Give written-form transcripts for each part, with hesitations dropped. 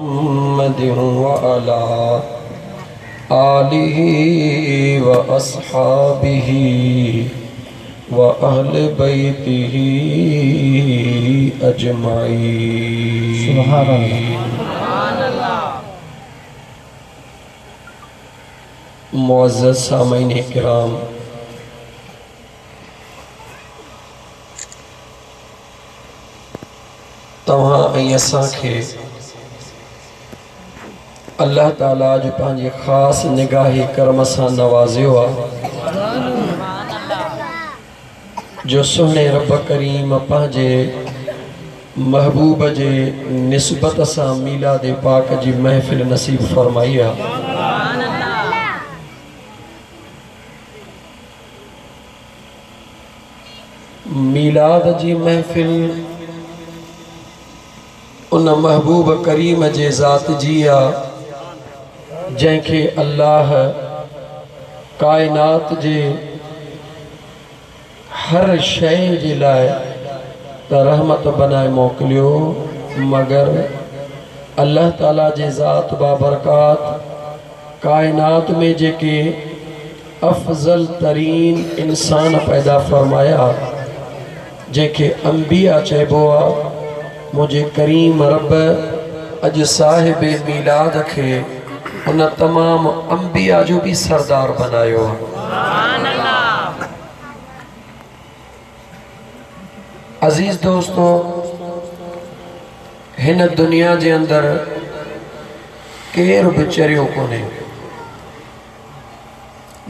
محمد وعلى آله وأصحابه وأهل بيته أجمعين. سبحان الله. معزز سامعين ڪرام، توهان ۽ اسان کي الله تعاليٰ جو پنهنجي خاص نگاهي ڪرم سان نوازيو آ، جو سهڻي رب ڪريم پنهنجي محبوب جي نسبت سان ميلاد پاڪ جي محفل نصيب فرمائي آ. ميلاد جي محفل ان محبوب ڪريم جي ذات جي آ، جنهن کي الله ڪائنات جي هر شيء جي لاء ته رحمت بنائي موڪليو، مگر الله تعالي جي ذات بابرڪات ڪائنات ۾ جيڪي افضل ترين انسان پيدا فرمايا، جنهن کي انبياء چئبو آ، منهنجي ڪريم رب اڄ صاحب ميلاد کي ان تمام انبياء جو به سردار بنايو آ. عزيز دوستو، هن دنيا جي اندر ڪير به چريو ڪونهي.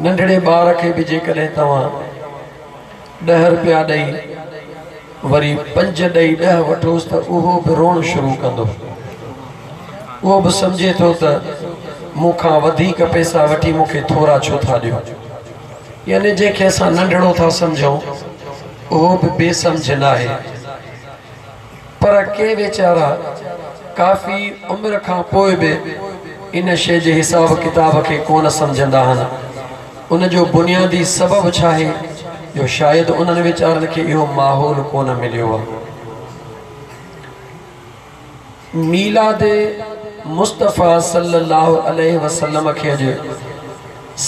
ننڍڙي ٻار کي به جيڪڏهن توهان 10 رپيا ڏئي وري 5 ڏئي 10 وٺوس ته اهو به روئڻ شروع ڪندو. اهو به سمجهي ٿو ته مون کان وڌيڪ پئسا وٺي مون کي ٿورا ڇو ٿا ڏيو. يعني جنهن کي اسان ننڍڙو ٿا سمجهون اهو به بي سمجهه ناهي، پر ڪي ويچارا ڪافي عمر کان پوء به ان شيء جي حساب ڪتاب کي ڪونه سمجهندا آهن. ان جو بنيادي سبب ڇا آهي جو شايد انهن ويچارن کي اهو ماحول ڪونه مليو آهي. ميلاد مصطفيٰ صلي الله عليه وسلم کي اڄ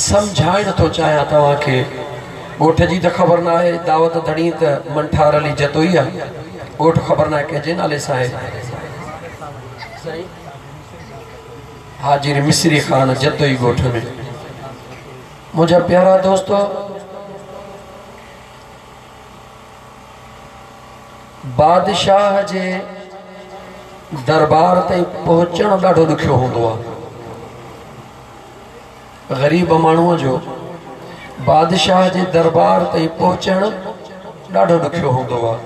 سمجهائڻ ٿو چاهيان توهان کي. ڳوٺ جي ته خبر ناهي، دعوت ڌڻي ته منٺار علي جتوئي آ، ڳوٺ خبر ناهي ڪنهن جي نالي سان آهي. حاجي مصري خان جتوئي ڳوٺ ۾. منهنجا پيارا دوستو، بادشاهه جي دربار تائين پهچڻ ڏاڍو ڏکيو هوندو آهي. غريب ماڻهوء جو بادشاهه جي دربار تائين پهچڻ ڏاڍو ڏکيو هوندو آهي.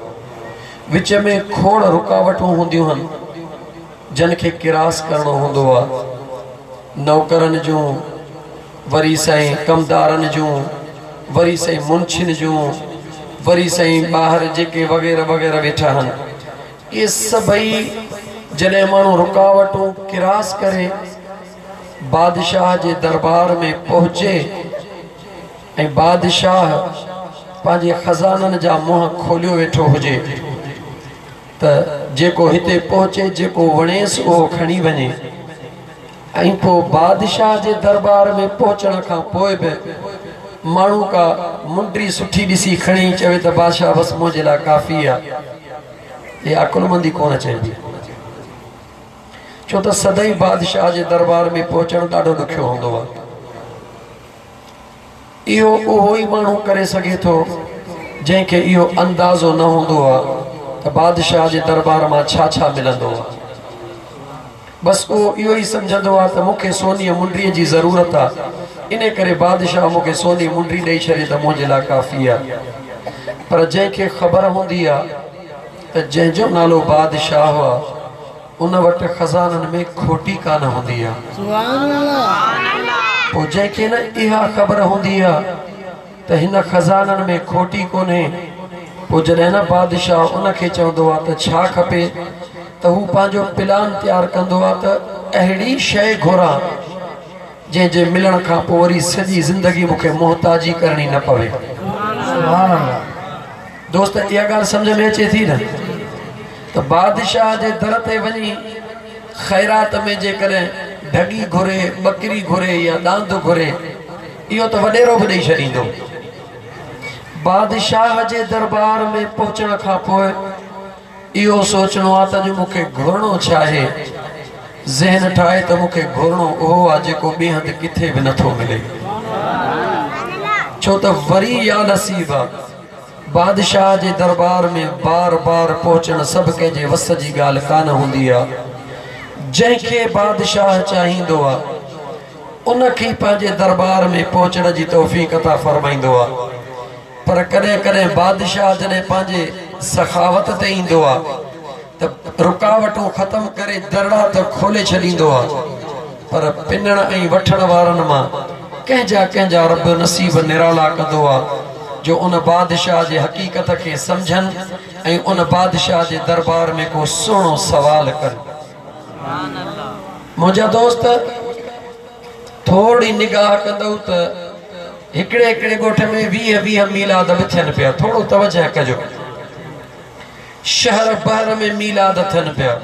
وچ ۾ کوڙ رڪاوٽون هونديون آهن، جن کي ڪراس ڪرڻو هوندو آهي. نوڪرن جون، وري سائين ڪمدارن جون، وري سائين منشين جون، وري سائين ٻاهر جيڪي وغيره وغيره ويٺا آهن، اهي سڀئي جڏهن ماڻهو رڪاوٽون ڪراس ڪري بادشاهه جي دربار ۾ پهچي ۽ بادشاهه پنهنجي خزانن جا منهن کوليو ويٺو هجي ته جيڪو هتي پهچي جيڪو وڻيس اهو کڻي وڃي، ۽ پوء بادشاهه جي دربار ۾ پهچڻ کان پوء به ماڻهو ڪا منڊي سٺي ڏسي کڻي چوي ته بادشاهه بس منهنجي لاء ڪافي آ، اها عقلمندي ڪونه چئبي. ڇو ته سدائين بادشاهه جي دربار ۾ پهچڻ ڏاڍو ڏکيو هوندو آهي. اهو اهو ئي ماڻهو ڪري سگهي ٿو جنهن کي اهو اندازو نه هوندو آهي ته بادشاهه جي دربار مان ڇا ڇا ملندو آهي. بس اهو اهو ئي سمجهندو آهي ته مون کي سونيء منڊيء جي ضرورت آهي، انهي ڪري بادشاهه مون کي سوني منڊي ڏئي ڇڏي ته منهنجي لاء ڪافي آهي. پر جنهن کي خبر هوندي آهي ته جنهن جو نالو بادشاهه آهي، ان وٽ خزانن ۾ کوٽي ڪانه هوندي آ. پوء جنهن کي نه اها خبر هوندي آ ته هن خزانن ۾ کوٽي ڪونهي، پوء جڏهن نه بادشاهه ان کي چوندو آ ته ڇا کپي ته هو پنهنجو پلان تيار ڪندو آ ته اهڙي شيء گهران جنهن جي ملڻ کان پوء وري سڄي زندگي مون کي محتاجي ڪرڻي نه پوي. دوست اها ڳالهه سمجهه ۾ اچي ٿي نه ته بادشاهه جي در تي وڃي خيرات ۾ جيڪڏهن ڍڳي گهري، ٻڪري گهري يا ڏاند گهري، اهو ته وڏيرو به ڏئي ڇڏيندو. بادشاهه جي دربار ۾ پهچڻ کان پوء اهو سوچڻو آ ته اڄ مون کي گهرڻو ڇا آهي؟ ذهن ٺاهي ته مون کي گهرڻو اهو آ جيڪو ٻئي هنڌ ڪٿي به نٿو ملي. ڇو ته وري يا نصيب آ. بادشاهه جي دربار ۾ بار بار پهچڻ سڀ ڪنهن جي وس جي ڳالهه ڪانه هوندي آ. جنهن کي بادشاهه چاهيندو آ، ان کي ئي پنهنجي دربار ۾ پهچڻ جي توفيق عطا فرمائيندو آ. پر ڪڏهن ڪڏهن بادشاهه جڏهن پنهنجي سخاوت تي ايندو آ ته رڪاوٽون ختم ڪري درڙا ته کولي ڇڏيندو آ پر پنڻ ۽ وٺڻ وارن مان ڪنهن جا ڪنهن جا رب نصيب نرالا ڪندو آ جو ان بادشاهه جي حقيقت کي سمجهن ۽ ان بادشاهه جي دربار ۾ ڪو سهڻو سوال ڪن. منهنجا دوست! ٿورڙي نگاهه ڪندؤ ته هڪڙي هڪڙي ڳوٺ ۾ 20 20 ميلاد به ٿين پيا. ٿورو توجهه ڪجو. شهر بهر ۾ ميلاد ٿين پيا.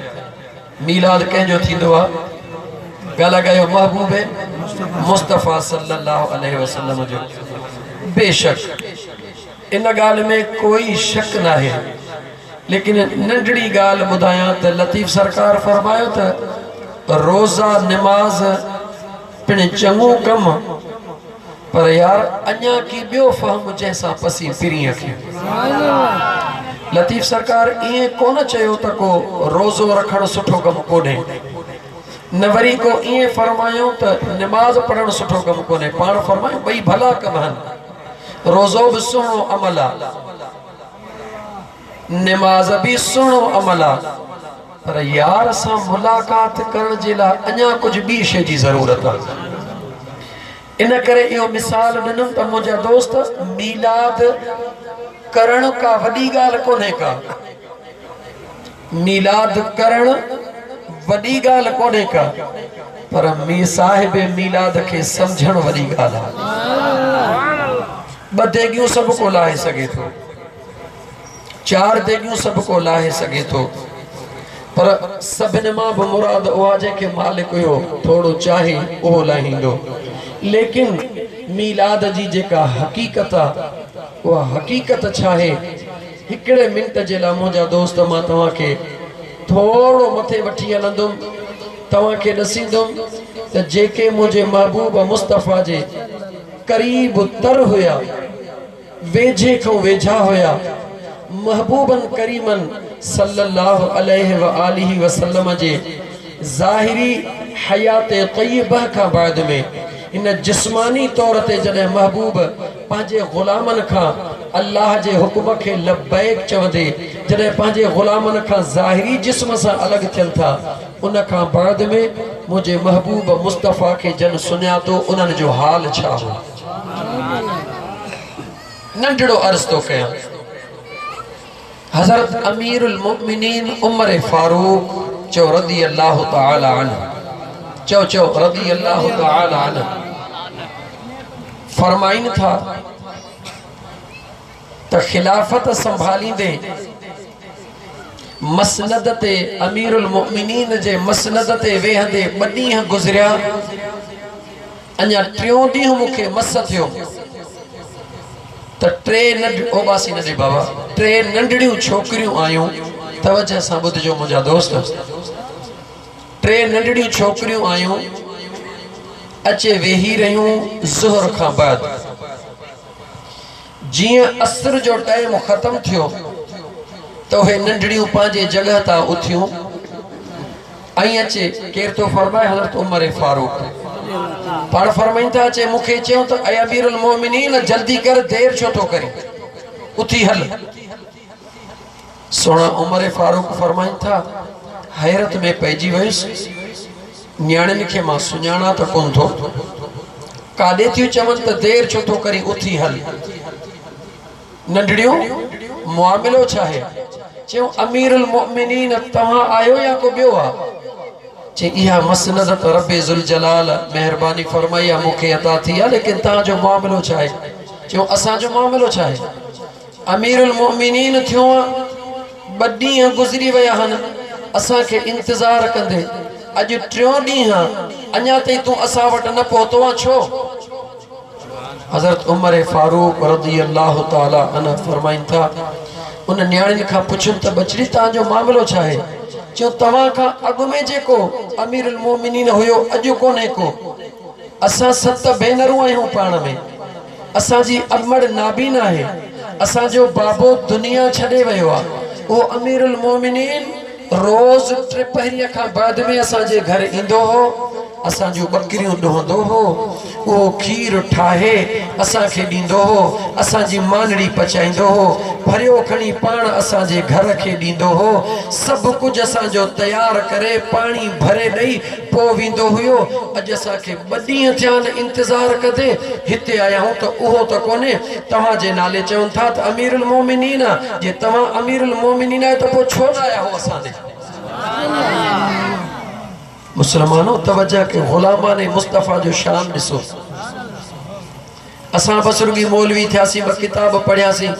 ميلاد ڪنهن جو ٿيندو آ؟ ڳالهه ڳايو محبوب مصطفيٰ صلي الله عليه وسلم جو. بيشڪ ان ڳالهه ۾ ڪوئي شڪ ناهي. ليڪن ننڍڙي ڳالهه ٻڌايان ته لطيف سرڪار فرمايو ته روزا نماز پڻ چڱو ڪم پر يار اڃا ڪي ٻيو فهم جنهن سان پسين پرينء کي. لطيف سرڪار ائين ڪونه چيو ته ڪو روزو رکڻ سٺو ڪم ڪونهي نه وري ڪو ائين فرمايو ته نماز پڙهڻ سٺو ڪم ڪونهي پاڻ فرمايو ٻئي ڀلا ڪم هن روزو به سهڻو عمل آ. نماز به سهڻو عمل آ پر يار سان ملاقات ڪرڻ جي لاء اڃا ڪجهه ٻي شيء جي ضرورت آ. ان ڪري اهو مثال ڏنم ته منهنجا دوست ميلاد ڪرڻ ڪا وڏي ڳالهه ڪونهي ڪا. ميلاد ڪرڻ وڏي ڳالهه ڪونهي ڪا پر صاحب ميلاد کي سمجهڻ وڏي ڳالهه آ. ٻه ديڳيون سڀ ڪو لاهي سگهي ٿو، چار ديڳيون سڀ ڪو لاهي سگهي ٿو، پر سڀن مان به مراد اها جنهن کي مالڪ اهو ٿورو چاهي اهو لاهيندو. ليڪن ميلاد جي جيڪا حقيقت آ اها حقيقت ڇاهي؟ هڪڙي منٽ جي لاء منهنجا دوست مان توهان کي ٿورو مٿي وٺي هلندم، توهان کي ڏسيندم ته جيڪي منهنجي محبوب مصطفيٰ جي قريب تر هيا، ويجهي کان ويجها هيا، محبوبن ڪريمن صلّي اللّٰه عليه واٰله وسلّم جي ظاهري حيات طيبه کان بعد ۾ هن جسماني طور تي جڏهن محبوب پنهنجي غلامن کان الله جي حڪم کي لبيڪ چوندي جڏهن پنهنجي غلامن کان ظاهري جسم سان الڳ ٿين ٿا ان کان بعد ۾ منهنجي محبوب مصطفيٰ کي جن سڃاتو انهن جو حال ڇا هو؟ ننڍڙو عرض ٿو ڪيان. حضرت امير المؤمنين عمر فاروق چئو رضي الله تعالٰي عنه چئو چئو رضي الله تعالٰي عنه فرمائن ٿا ته خلافت سنڀاليندي مسند تي امير المؤمنين جي مسند تي ويهندي ٻه ڏينهن گذريا، اڃا ٽيون ڏينهن مون کي مس ٿيو ته ٽي ننڍ اوٻاسي نه ڏي بابا ٽي ننڍڙيون ڇوڪريون آيون، توجه سان ٻڌجو منهنجا دوست، ٽي ننڍڙيون ڇوڪريون آيون اچي ويهي رهيون ظهر کان بعد. جيئن عصر جو ٽائيم ختم ٿيو ته اهي ننڍڙيون پنهنجي جڳهه تان اٿيون ۽ اچي ڪير ٿو فرمائي حضرت عمر فاروق پاڻ فرمائين ٿا اچي مون کي چيو ته اي امير المومنين جلدي ڪر دير ڇو ٿو ڪرين اٿي هل سهڻا عمر فاروق فرمائين ٿا، حيرت ۾ پئجي ويس، نياڻين کي مان سڃاڻان ته ڪونه ٿو، ڪاڏي ٿيون چون ته دير ڇو ٿو ڪرين اٿي هل. ننڍڙيون، معاملو ڇاهي؟ چيائون امير المؤمنين توهان آهيو يا ڪو ٻيو آ؟ چيائين اها مسند ته رب ذوالجلال مهرباني فرمائي آ مون کي عطا ٿي آ، ليڪن توهان جو معاملو ڇاهي؟ چيائون اسان جو معاملو ڇاهي؟ امير المؤمنين ٿيو آن، ٻه ڏينهن گذري ويا هن، اسان کي انتظار ڪندي. اڄ ٽيون ڏينهن آ، اڃا تائين تون اسان وٽ نه پهتو آن ڇو؟ حضرت عمر فاروق رضي الله تعالٰي عنه فرمائن ٿا، ان نياڻين کان پڇيم ته ٻچڙي توهان جو معاملو ڇا آهي؟ چيو توهان کان اڳ ۾ جيڪو امير المومنين هيو اڄ ڪونهي ڪو. اسان ست ڀينرون آهيون پاڻ ۾. اسان جي امڙ نابين آهي. اسان جو بابو دنيا ڇڏي ويو آهي. اهو امير المومنين روز ٽپهريء کان بعد ۾ اسان جي گهر ايندو هو. اسان جون ٻڪريون ڏهندو هو، اهو کير ٺاهي اسان کي ڏيندو هو، اسان جي مانڙي پچائيندو هو، ڀريو کڻي پاڻ اسان جي گهر کي ڏيندو هو، سڀ ڪجهه اسان جو تيار ڪري پاڻي ڀري ڏئي پوء ويندو هيو، اڄ اسان کي ٻه ڏينهن ٿيا آهن انتظار ڪندي، هتي آيا آهيون ته اهو ته ڪونهي، توهان جي نالي چون ٿا ته اميرالمومنين آ، جي توهان اميرالمومنين آهيو ته پوء ڇو نه آيا هو اسان ڏي؟ مسلمانو توجه ڪيو غلامان مصطفيٰ جو شان ڏسو اسان بس رڳي مولوي ٿياسين ٻه ڪتاب پڙهياسين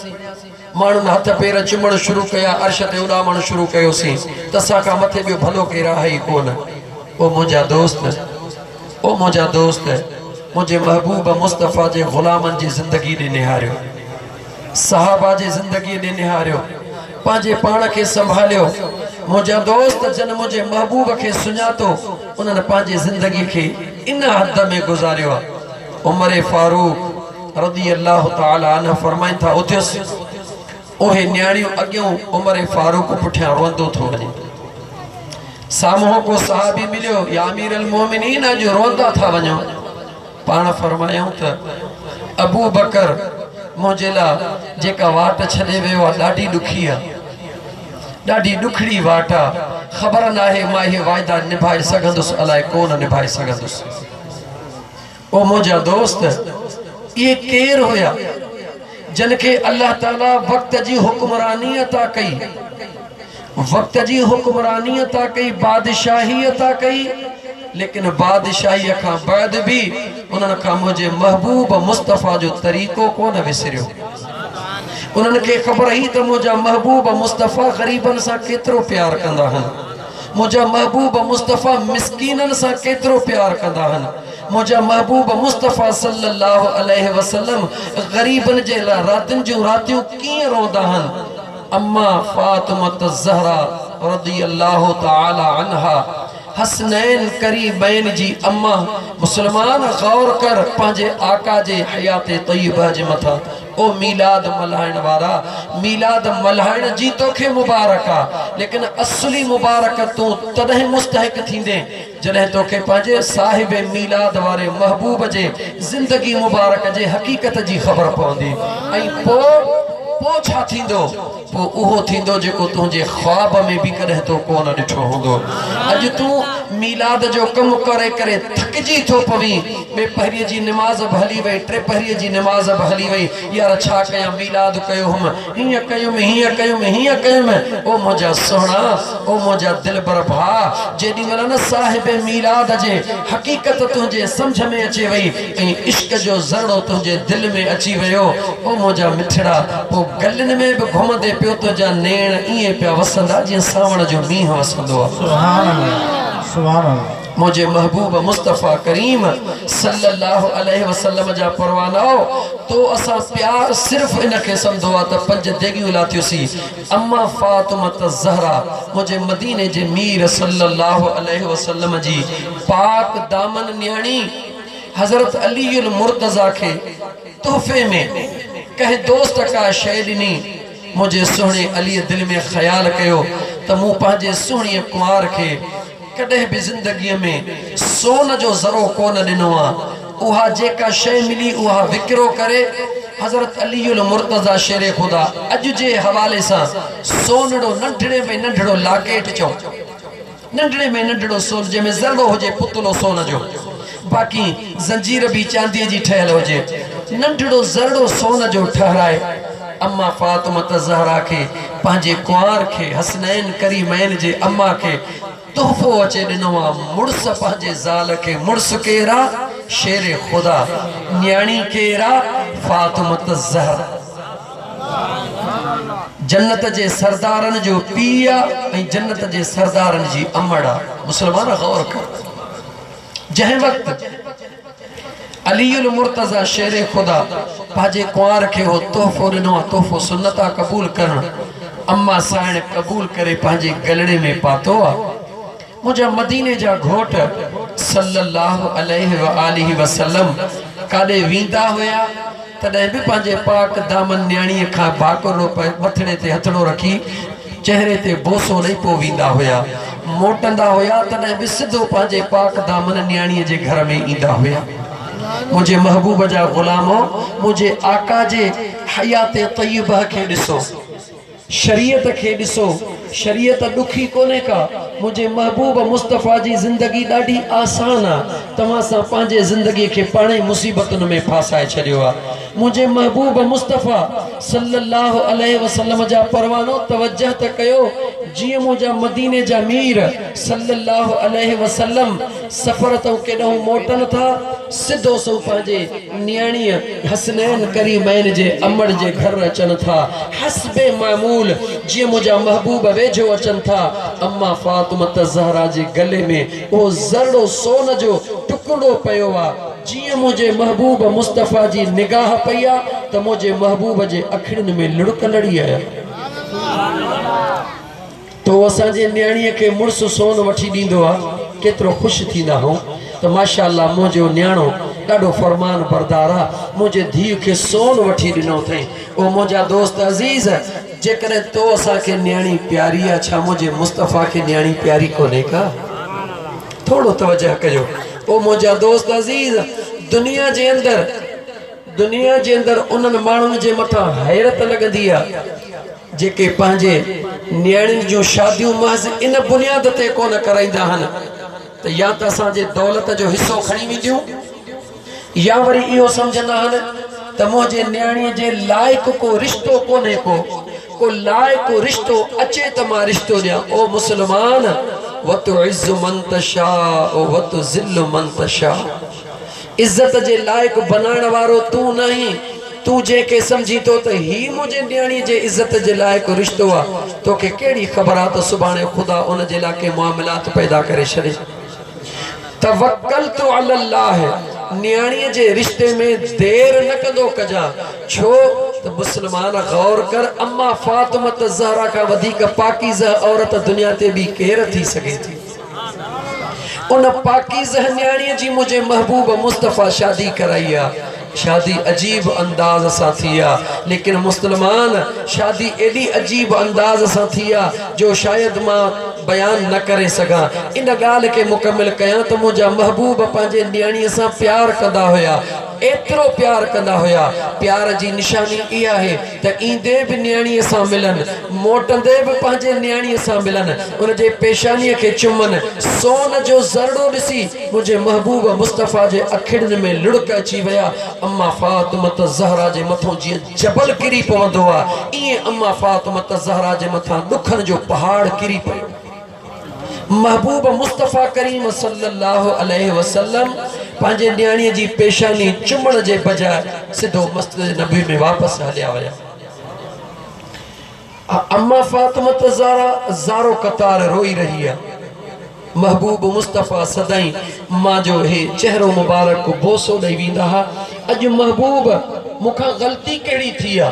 ماڻهن هٿ پير چمڻ شروع ڪيا عرش تي اڏامڻ شروع ڪيوسين ته اسان کان مٿي ٻيو ڀلو ڪير آهي ئي ڪونه او منهنجا دوست او منهنجا دوست منهنجي محبوب مصطفيٰ جي غلامن جي زندگي ڏي نهاريو صحابه جي زندگيء ڏي نهاريو، پنهنجي پاڻ کي سنڀاليو. منهنجا دوست جن منهنجي محبوب کي سڃاتو، انهن پنهنجي زندگيء کي ان حد ۾ گذاريو آهي. عمر فاروق رضي الله تعالٰي عنه فرمائن ٿا، اٿيس، اهي نياڻيون اڳيون عمر فاروق پٺيان روئندو ٿو وڃي. سامهون ڪو صحابي مليو، يا امير المومنين اڄ روئندا ٿا وڃو. پاڻ فرمايائون ته ابوبڪر منهنجي لاء جيڪا واٽ ڇڏي ويو آهي ڏاڍي ڏکي آهي، ڏاڍي ڏکڙي واٽ آهي، خبر ناهي مان اهي واعدا نڀائي سگهندس الائي ڪو نه نڀائي سگهندس. او منهنجا دوست! اهي ڪير هيا جن کي الله تعاليٰ وقت جي حڪمراني عطا ڪئي؟ وقت جي حڪمراني عطا ڪئي، بادشاهي عطا ڪئي، ليڪن بادشاهيء کان بعد به انهن کان منهنجي محبوب مصطفيٰ جو طريقو ڪونه وسريو. انهن کي خبر هئي ته منهنجا محبوب مصطفيٰ غريبن سان ڪيترو پيار ڪندا هن، منهنجا محبوب مصطفيٰ مسڪينن سان ڪيترو پيار ڪندا هن، منهنجا محبوب مصطفيٰ صلّي اللّٰه عليه وسلّم غريبن جي لاء راتين جون راتيون ڪيئن روئندا هن. اما فاطمة الزهراء رضي الله تعالٰي عنها حسنين ڪريمين جي اما مسلمان غور ڪر پنهنجي آقا جي حيات طيبه جي مٿان او ميلاد ملهائڻ وارا ميلاد ملهائڻ جي توکي مبارڪ آ ليڪن اصلي مبارڪ تون تڏهن مستحق ٿيندين جڏهن توکي پنهنجي صاحب ميلاد واري محبوب جي زندگي مبارڪ جي حقيقت جي خبر پوندي ۽ پوء پوء ڇا ٿيندو؟ پوء اهو ٿيندو جيڪو تنهنجي خواب ۾ به ڪڏهن تو ڪو نه ڏٺو هوندو. اڄ تون ميلاد جو ڪم ڪري ڪري ٿڪجي ٿو پوين. ٻيپهريء جي نماز به هلي وئي، ٽيپهريء جي نماز به هلي وئي. يار ڇا ڪيان ميلاد ڪيو هئم، هيئن ڪيم، هيئن ڪيم، هيئن ڪيم. او منهنجا سهڻا، او منهنجا دلبر ڀاء، جيڏي مهل نه صاحب ميلاد جي حقيقت تنهنجي سمجهه ۾ اچي وئي ۽ عشق جو ذرڙو تنهنجي دل ۾ اچي ويو، او منهنجا مٺڙا، پوء گلين ۾ به گهمندي پيو تنهنجا نيڻ ائين پيا وسندا جيئن سانوڻ جو مينهن وسندو آهي. سبحان الله سبحان الله. منهنجي محبوب مصطفيٰ ڪريم صلّي اللّٰه عليه وسلّم جا پروانؤ! تو اسان پيار صرف ان کي سمجهو آ ته پنج ديڳيون لاٿيوسين، اما فاطمة الزهراء منهنجي مديني جي مير صلّي اللّٰه عليه وسلّم جي پاڪ دامن نياڻي حضرت علي المرتضيٰ کي تحفي ۾ ڪنهن دوست ڪا شيء ڏني، منهنجي سهڻي عليء دل ۾ خيال ڪيو ته مون پنهنجي سهڻيء ڪنوار کي ڪڏهن به زندگيء ۾ سون جو ذرو ڪونه ڏنو آ، اها جيڪا شيء ملي اها وڪرو ڪري، حضرت علي المرتضيٰ شير خدا اڄ جي حوالي سان سونڙو ننڍڙي ۾ ننڍڙو لاڪيٽ چئون، ننڍڙي ۾ ننڍڙو سون جنهن ۾ ذرڙو هجي پتلو سون جو، باقي زنجير به چانديء جي ٺهيل هجي، ننڍڙو ذرڙو سون جو ٺهرائي اما فاطمة الزهراء کي پنهنجي ڪنوار کي حسنين ڪريمين جي اما کي تحفو اچي ڏنو آ مڙس پنهنجي زال کي مڙس ڪير آ شير خدا نياڻي ڪير آ فاطمة الزهراء. جنت جي سردارن جو پيء آ ۽ جنت جي سردارن جي امڙ آ. مسلمان غور ڪر. جنهن وقت علي المرتضيٰ شير خدا پنهنجي ڪنوار کي اهو تحفو ڏنو آ، تحفو سنت آ قبول ڪرڻ، اما سائڻ قبول ڪري پنهنجي گلڙي ۾ پاتو آ. منهنجا مديني جا گهوٽ صلّي اللّٰه عليه واٰله وسلّم ڪاڏي ويندا هيا تڏهن به پنهنجي پاڪ دامن نياڻيء کان ڀاڪرڙو مٿڙي تي هٿڙو رکي چهري تي بوسو ڏئي پوء ويندا هيا. موٽندا هيا تڏهن به سڌو پنهنجي پاڪ دامن نياڻيء جي گهر ۾ ايندا هيا. منهنجي محبوب جا غلامو! منهنجي آقا جي حيات طيبه کي ڏسو. شريعت کي ڏسو، شريعت ڏکي ڪونهي ڪا، منهنجي محبوب مصطفيٰ جي زندگي ڏاڍي آسان آ، توهان سان پنهنجي زندگي کي پاڻ ئي مصيبتن ۾ ڦاسائي ڇڏيو آ. منهنجي محبوب مصطفيٰ صلّي اللّٰه عليه وسلّم جا پروانو توجه ته ڪيو، جيئن منهنجا مديني جا مير صلّي اللّٰه عليه وسلّم سفر تئون ڪيڏانهن موٽن ٿا، سڌو سنئون پنهنجي نياڻيء حسنين ڪريمين جي امڙ جي گهر اچن ٿا. حسب معمول جيئن منهنجا محبوب ويجهو اچن ٿا، اما فاطمة الزهرا جي گلي ۾ اهو ذرڙو سون جو ٽڪرڙو پيو آ. جيئن منهنجي محبوب مصطفيٰ جي نگاهه پئي آ ته منهنجي محبوب جي اکڙين ۾ لڙڪ لڙي آيا. تو اسان جي نياڻيء کي مڙس سون وٺي ڏيندو آ، ڪيترو خوش ٿيندا هون ته ماشاء الله منهنجو نياڻو ڏاڍو فرمان بردار آ، منهنجي ڌيء کي سون وٺي ڏنو اٿئين. او منهنجا دوست عزيز! جيڪڏهن تو اسان کي نياڻي پياري آ، ڇا منهنجي مصطفيٰ کي نياڻي پياري ڪونهي ڪا؟ ٿورو توجه ڪجو. او منهنجا دوست عزيز! دنيا جي اندر دنيا جي اندر انهن ماڻهن جي مٿان حيرت لڳندي آ، جيڪي پنهنجي نياڻين جون شاديون محض ان بنياد تي ڪونه ڪرائيندا آهن ته يا ته اسان جي دولت جو حصو کڻي وينديون يا وري اهو سمجهندا آهن ته منهنجي نياڻيء جي لائق ڪو رشتو ڪونهي ڪو ڪو لائق رشتو اچي ته مان رشتو ڏيان. او مسلمان! وتعز من تشاء وتذل من تشاء عزت جي لائق بنائڻ وارو تون ناهين، تون جنهن کي سمجهين ٿو ته هي منهنجي نياڻيء جي عزت جي لائق رشتو آ، توکي ڪهڙي خبر آ ته سڀاڻي خدا ان جي لاء ڪي معاملات پيدا ڪري ڇڏي. توڪلت علي الله نياڻيء جي رشتي ۾ دير نه ڪندو ڪجان، ڇو ته مسلمان غور ڪر اما فاطمة الزهرا کان وڌيڪ پاڪيزه عورت دنيا تي ٻي ڪير ٿي سگهي ٿي. ان پاڪيزه نياڻيء جي منهنجي محبوب مصطفيٰ شادي ڪرائي آ. شادي عجيب انداز سان ٿي آ. ليڪن مسلمان شادي ايڏي عجيب انداز سان ٿي آ جو شايد مان بيان نه ڪري سگهان. ان ڳالهه کي مڪمل ڪيان ته منهنجا محبوب پنهنجي نياڻيء سان پيار ڪندا هيا. ايترو پيار ڪندا هيا. پيار جي نشاني اها آهي ته ايندي به نياڻيء سان ملن، موٽندي به پنهنجي نياڻيء سان ملن، ان جي پيشانيء کي چمن، سون جو ذرڙو ڏسي منهنجي محبوب مصطفيٰ جي اکڙين ۾ لڙڪ اچي ويا، اما فاطمة الزهرا جي مٿون جيئن جبل ڪري پوندو آ، ائين اما فاطمة الزهرا جي مٿان ڏکن جو پهاڙ ڪري پيو. محبوب مصطفيٰ ڪريم صلّي اللّٰه عليه وسلّم پنهنجي نياڻيء جي پيشاني چمڻ جي بجاء سڌو مسجد نبوي ۾ واپس هليا ويا. اما فاطمة الزهرا زارو قطار روئي رهي آ. محبوب مصطفيٰ سدائين مان جو هي چهرو مبارڪ بوسو ڏئي ويندا ها. اڄ محبوب مون کان غلطي ڪهڙي ٿي آ؟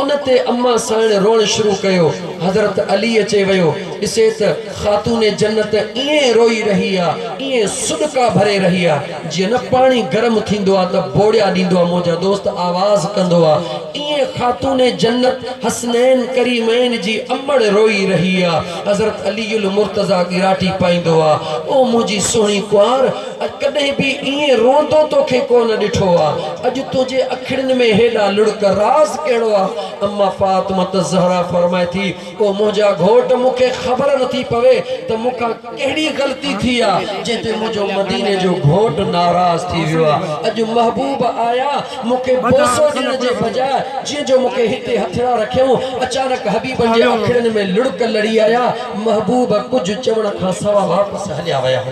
ان تي اما سائڻ روئڻ شروع ڪيو. حضرت علي اچي ويو. ڏسي ته خاتون جنت ائين روئي رهي آ، ائين سڏڪا ڀري رهي آ، جيئن نه پاڻي گرم ٿيندو آ ته بوڙيا ڏيندو آ، منهنجا دوست آواز ڪندو آ، ائين خاتون جنت حسنين ڪريمين جي امڙ روئي رهي آ. حضرت علي المرتضيٰ ڳراٽي پائيندو آ، او منهنجي سهڻي ڪنوار! اڄ ڪڏهن به ائين روئندو توکي ڪو نه ڏٺو آ. اڄ تنهنجي اکڙين ۾ هيڏا لڙڪ، راز ڪهڙو آ؟ اما فاطمة الزهرا فرمائي ٿي، او منهنجا گهوٽ مون کي خبر نٿي پوي ته مون کان ڪهڙي غلطي ٿي آ، جنهن تي منهنجو مديني جو گهوٽ ناراض ٿي ويو آ. اڄ محبوب آيا، مون کي بوسو ڏيڻ جي بجاء جيئن جو مون کي هتي هٿڙا رکيائون، اچانڪ حبيبن جي اکڙين ۾ لڙڪ لڙي آيا، محبوب ڪجهه چوڻ کان سوا واپس هليا ويا.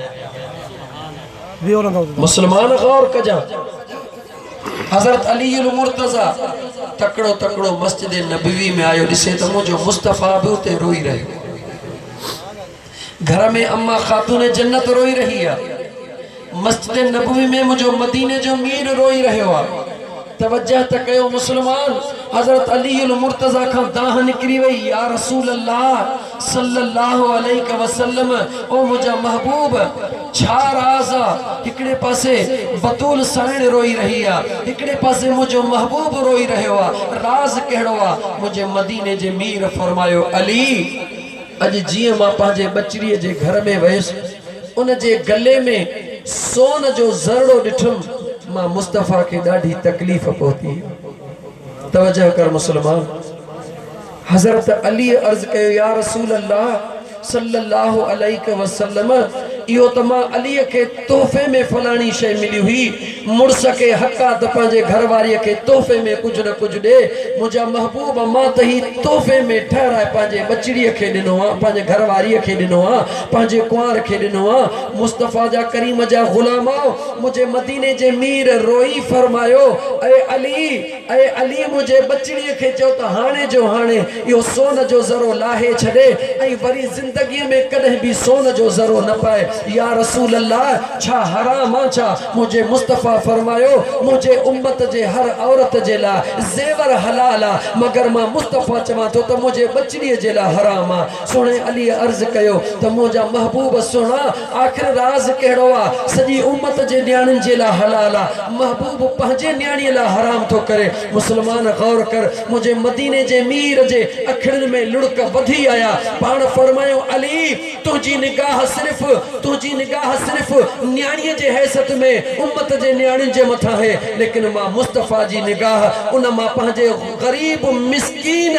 مسلمان غور ڪجان. حضرت علي المرتضيٰ تڪڙو تڪڙو مسجد نبوي ۾ آيو، ڏسي ته منهنجو مصطفيٰ به اتي روئي رهيو آ. گهر ۾ اما خاتون جنت روئي رهي آ. مسجد نبوي ۾ منهنجو مديني جو مير روئي رهيو آ. توجه ته ڪيو مسلمان! حضرت علي المرتضيٰ کان دانهن نڪري وئي، يا رسول الله صلي الله عليه وسلم او منهنجا محبوب! ڇا راز آ؟ هڪڙي پاسي بتول سائڻ روئي رهي آ، هڪڙي پاسي منهنجو محبوب روئي رهيو آ، راز ڪهڙو آ؟ منهنجي مديني جي مير فرمايو، علي! اڄ جيئن مان پنهنجي ٻچڙيء جي گهر ۾ ويس، ان جي گلي ۾ سون جو ذرڙو ڏٺم، مان مصطفيٰ کي ڏاڍي تڪليف پهتي. توجه ڪر مسلمان! حضرت عليء عرض ڪيو، يا رسول الله صلّي الله عليه وسلّم! اهو ته مان عليء کي تحفي ۾ فلاڻي شيء ملي هئي، مڙس کي حق آ ته پنهنجي گهر واريء کي تحفي ۾ ڪجهه نه ڪجهه ڏي. منهنجا محبوب مان ته هي تحفي ۾ ٺهرائي پنهنجي ٻچڙيء کي ڏنو آ، پنهنجي گهر واريء کي ڏنو آ، پنهنجي ڪنوار کي ڏنو آ. مصطفيٰ جا ڪريم جا غلامؤ! منهنجي مديني جي مير روئي فرمايو، اي علي! اي علي! منهنجي ٻچڙيء کي چئو ته هاڻي جو هاڻي اهو سون جو ذرو لاهي ڇڏي ۽ وري زندگيء ۾ ڪڏهن به سون جو ذرو نه پائي. يا رسول الله! ڇا حرام آ ڇا؟ منهنجي مصطفيٰ فرمايو، منهنجي امت جي هر عورت جي لاء زيور حلال آ، مگر مان مصطفيٰ چوان ٿو ته منهنجي ٻچڙيء جي لاء حرام آ. سهڻي عليء عرض ڪيو ته منهنجا محبوب سهڻا! آخر راز ڪهڙو آ؟ سڄي امت جي نياڻين جي لاء حلال آ، محبوب پنهنجي نياڻيء لاء حرام ٿو ڪري. مسلمان غور ڪر، منهنجي مديني جي مير جي اکڙين ۾ لڙڪ وڌي آيا. پاڻ فرمايو، علي! تنهنجي نگاهه صرف تنهنجي نگاهه صرف نياڻيء جي حيثيت ۾ امت جي نياڻين جي مٿان آهي، ليڪن مان مصطفيٰ جي نگاهه ان مان پنهنجي غريب مسڪين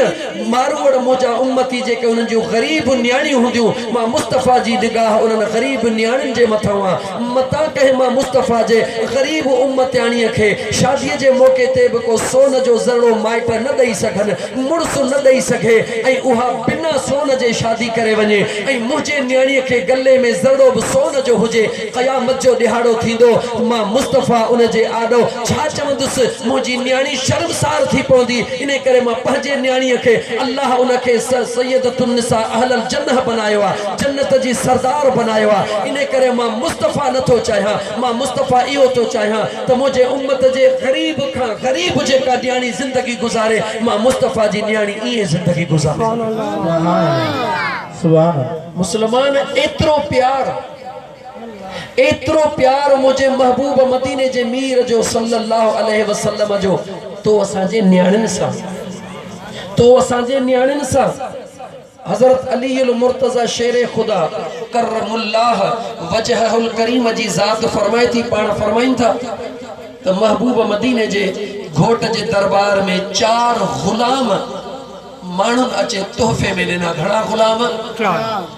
ماروئڙ منهنجا امتي جيڪي انهن جون غريب نياڻيون هونديون مان مصطفيٰ جي نگاهه انهن غريب نياڻين جي مٿان آ متان ڪنهن مان مصطفيٰ جي غريب امتياڻيء کي شاديء جي موقعي تي به ڪو سون جو ذرڙو مائٽ نه ڏئي سگهن مڙس نه ڏئي سگهي ۽ اها بنا سون جي شادي ڪري وڃي ۽ منهنجي نياڻيء کي گلي ۾ ذرڙو به سون جو هجي، قيامت جو ڏهاڙو ٿيندو ته مان مصطفيٰ ان جي آڏو ڇا چوندس، منهنجي نياڻي شرمسار ٿي پوندي، انهي ڪري مان پنهنجي نياڻيء کي الله ان کي سيدة النساء اهل الجنه بنايو آ، جنت جي سردار بنايو آ، انهي ڪري مان مصطفيٰ نه ٿو چاهيان، مان مصطفيٰ اهو ٿو چاهيان ته منهنجي امت جي غريب کان غريب جيڪا نياڻي زندگي گذاري مان مصطفيٰ جي نياڻي ائين زندگي گذاري. مسلمان ايترو پيار ايترو پيار منهنجي محبوب مديني جي مير جو صلي الله عليه وسلم جو تو اسان جي نياڻين سان تو اسان جي نياڻين سان حضرت علي المرتضيٰ شير خدا ڪرم الله وجهه الڪريم جي ذات فرمائي ٿي پاڻ فرمائين ٿا ته محبوب مديني جي گهوٽ جي دربار ۾ چار غلام ماڻهن اچي تحفي ۾ ڏنا گهڻا غلام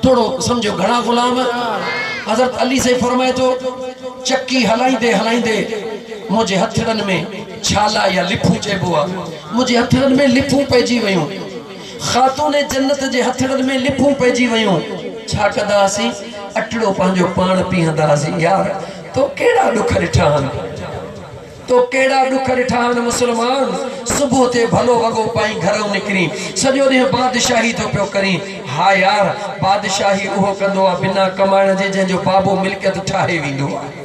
ٿورو سمجهو گهڻا غلام حضرت علي سائين فرمائي ٿو چڪي هلائيندي هلائيندي منهنجي هٿڙن ۾ ڇالا يا لڦون چئبو آ منهنجي هٿڙن ۾ لڦون پئجي ويون خاتون جنت جي هٿڙن ۾ لڦون پئجي ويون. ڇا ڪندا هئاسين؟ اٽڙو پنهنجو پاڻ پيهندا هئاسين. يار! تو ڪهڙا ڏک ڏٺا هن؟ تو ڪهڙا ڏک ڏٺا هن مسلمان! صبح ٿئي ڀلو وڳو پائين گهرئون نڪرين. سڄو ڏينهن بادشاهي ٿو پيو ڪرين. ها يار! بادشاهي اهو ڪندو آ بنا ڪمائڻ جي جنهن جو بابو ملڪيت ٺاهي ويندو آهي.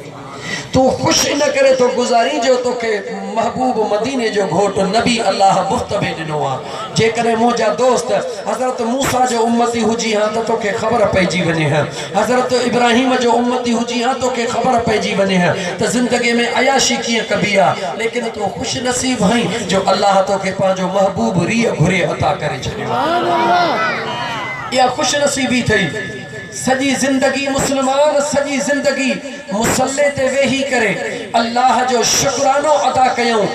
تون خوش ان ڪري ٿو گذارين جو توکي محبوب مديني جو گهوٽ نبي الله مفت ۾ ڏنو آ. جيڪڏهن منهنجا دوست حضرت موسيٰ جو امتي هجين ها ته توکي خبر پئجي وڃي ها. حضرت ابراهيم جو امتي هجين ها توکي خبر پئجي وڃي ها ته زندگي ۾ عياشي ڪيئن ڪبي آ. ليڪن تون خوش نصيب آهين جو الله توکي پنهنجو محبوب ريء گهري عطا ڪري ڇڏيو آ. اها خوش نصيبي ٿئي. سڄي زندگي مسلمان سڄي زندگي مصلي تي ويهي ڪري الله جو شڪرانو ادا ڪيون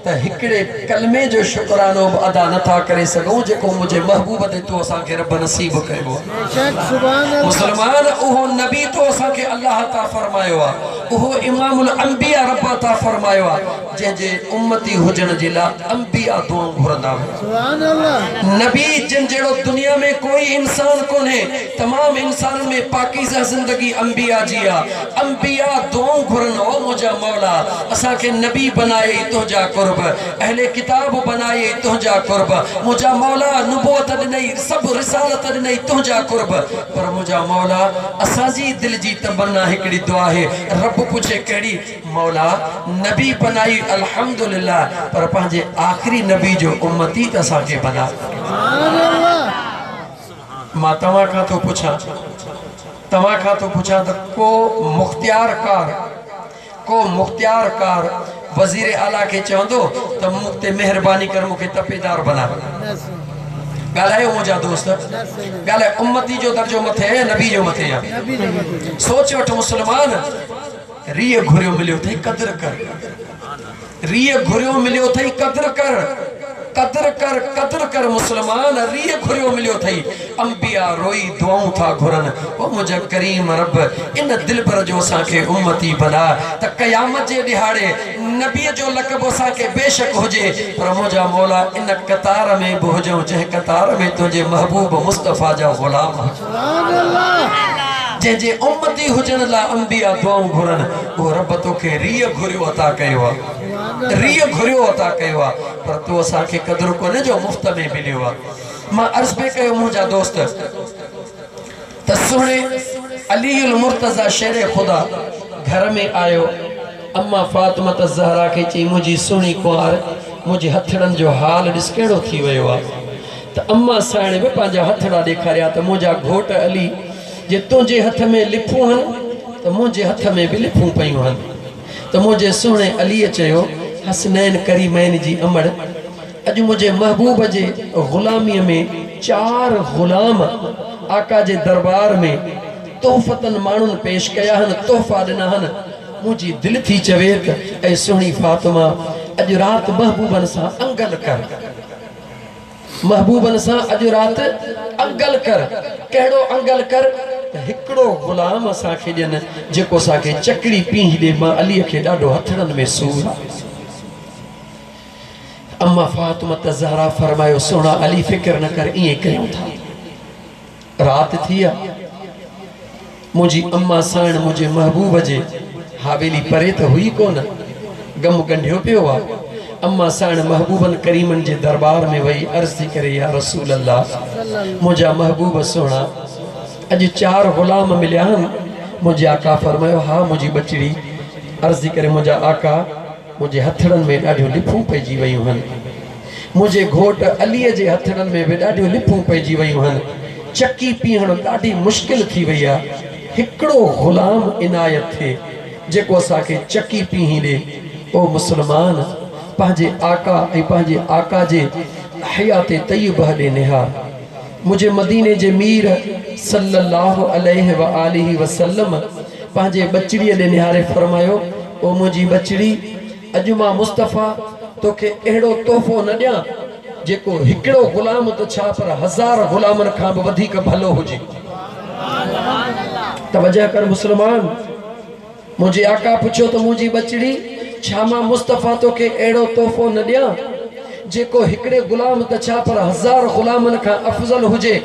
ته هڪڙي ڪلمي جو شڪرانو به ادا نه ٿا ڪري سگهون جيڪو منهنجي محبوب تي تو اسان کي رب نصيب ڪيو آهي. مسلمان اهو نبي تو اسان کي الله عطا فرمايو آهي اهو امام الانبياء رب عطا فرمايو آهي. جنهن جي امتي هجڻ جي لاء انبياء دعائون گهرندا هيا. نبي جن جهڙو دنيا ۾ ڪوئي انسان ڪونهي، تمام انسانن ۾ پاڪيزه زندگي انبياء جي آ. انبياء دعائون گهرن، او منهنجا مولا! اسان کي نبي بنايئي تنهنجا قرب، اهل ڪتاب بنايئي تنهنجا قرب، منهنجا مولا! نبوت ڏنئي، سڀ رسالت ڏنئي تنهنجا قرب، پر منهنجا مولا! اسان جي دل جي تمنا هڪڙي دعا آهي، رب پڇي ڪهڙي؟ مولا! نبي بنائي الحمدلله پر پنهنجي آخري نبي جو امتي ته اسان کي بناء. مان توهان کان ٿو پڇان توهان کان ٿو پڇان ته ڪو مختيار ڪار ڪو مختيار ڪار وزير اعليٰ کي چوندو ته مون تي مهرباني ڪر مون کي تپيدار بناء. ڳالهايو منهنجا دوست ڳالهايو امتي جو درجو مٿي آهي يا نبي جو مٿي آهي؟ سوچ وٺ مسلمان. ريء گهريو مليو اٿئي قدر ڪر. ريء گهريو مليو اٿئي قدر ڪر. قدر ڪر قدر ڪر مسلمان ريء گهريو مليو اٿئي. انبياء روئي دعائون ٿا گهرن او منهنجا ڪريم رب ان دلبر جو اسان کي امتي بناء ته قيامت جي ڏهاڙي نبي جو لقب اسان کي بيشڪ هجي پر منهنجا مولا ان قطار ۾ به هجون جنهن قطار ۾ تنهنجي محبوب مصطفيٰ جا غلام هجن. جنهن جي امتي هجڻ لاء انبياء دعائون گهرن، اهو رب توکي ريء گهريو عطا ڪيو آ. ريء گهريو عطا ڪيو آ، پر تو اسان کي قدر ڪونهي جو مفت ۾ مليو آ. مان عرض پئي ڪيو منهنجا دوست ته سهڻي علي المرتضيٰ شير خدا گهر ۾ آيو، اما فاطمة الزهرا کي چئي منهنجي سهڻي ڪنوار منهنجي هٿڙن جو حال ڏس ڪهڙو ٿي ويو آ. ته اما سائڻ به پنهنجا هٿڙا ڏيکاريا ته منهنجا گهوٽ علي جي تنهنجي هٿ ۾ لڦون هن ته منهنجي هٿ ۾ به لڦون پيون هن ته منهنجي سهڻي عليء چيو حسنين ڪريمين جي امڙ اڄ منهنجي محبوب جي غلاميء ۾ چار غلام آقا جي دربار ۾ تحفتن ماڻهن پيش ڪيا هن تحفا ڏنا هن منهنجي دل ٿي چوي ته اي سهڻي فاطمه اڄ رات محبوبن سان انگل ڪر. محبوبن سان اڄ رات انگل ڪر. ڪهڙو انگل ڪر ته هڪڙو غلام اسان کي ڏين جيڪو اسان کي چڪڙي پيهي ڏي مان علي کي ڏاڍو هٿڙن ۾ سور آ. اما فاطمة الزهرا فرمايو سهڻا علي فڪر نه ڪر ائين ڪيون ٿا. رات ٿي آ. منهنجي اما سائڻ منهنجي محبوب جي حاويلي پري ته هئي ڪونه، غم ڳنڍيو پيو آ. اما سائڻ محبوبن ڪريمن جي درٻار ۾ وئي عرض ٿي ڪري يا رسول الله منهنجا محبوب سهڻا اڄ چار غلام مليا آهن. منهنجي آقا فرمايو ها منهنجي ٻچڙي. عرض ٿي ڪري منهنجا آقا منهنجي هٿڙن ۾ ڏاڍيون لڦون پئجي ويون هن. منهنجي گهوٽ عليء جي هٿڙن ۾ به ڏاڍيون لڦون پئجي ويون هن. چڪي پيهڻ ڏاڍي مشڪل ٿي وئي آ. هڪڙو غلام عنايت ٿئي، جيڪو اسان کي چڪي پيهي ڏي. او مسلمان! پنهنجي آقا ۽ پنهنجي آقا جي حيات طيبه ڏي نهار. منهنجي مديني جي مير صلّي اللّٰه عليه واٰله وسلّم پنهنجي ٻچڙيء ڏي نهاري فرمايو، او منهنجي ٻچڙي! اڄ مان مصطفيٰ توکي اهڙو تحفو نه ڏيان، جيڪو هڪڙو غلام ته ڇا پر هزار غلامن کان به وڌيڪ ڀلو هجي. توجه ڪر مسلمان! منهنجي آقا پڇيو ته منهنجي ٻچڙي! ڇا مان مصطفيٰ توکي اهڙو تحفو نه ڏيان، جيڪو هڪڙي غلام ته ڇا پر هزار غلامن کان افضل هجي؟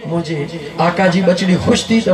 منهنجي آقا جي ٻچڙي خوش ٿي ته.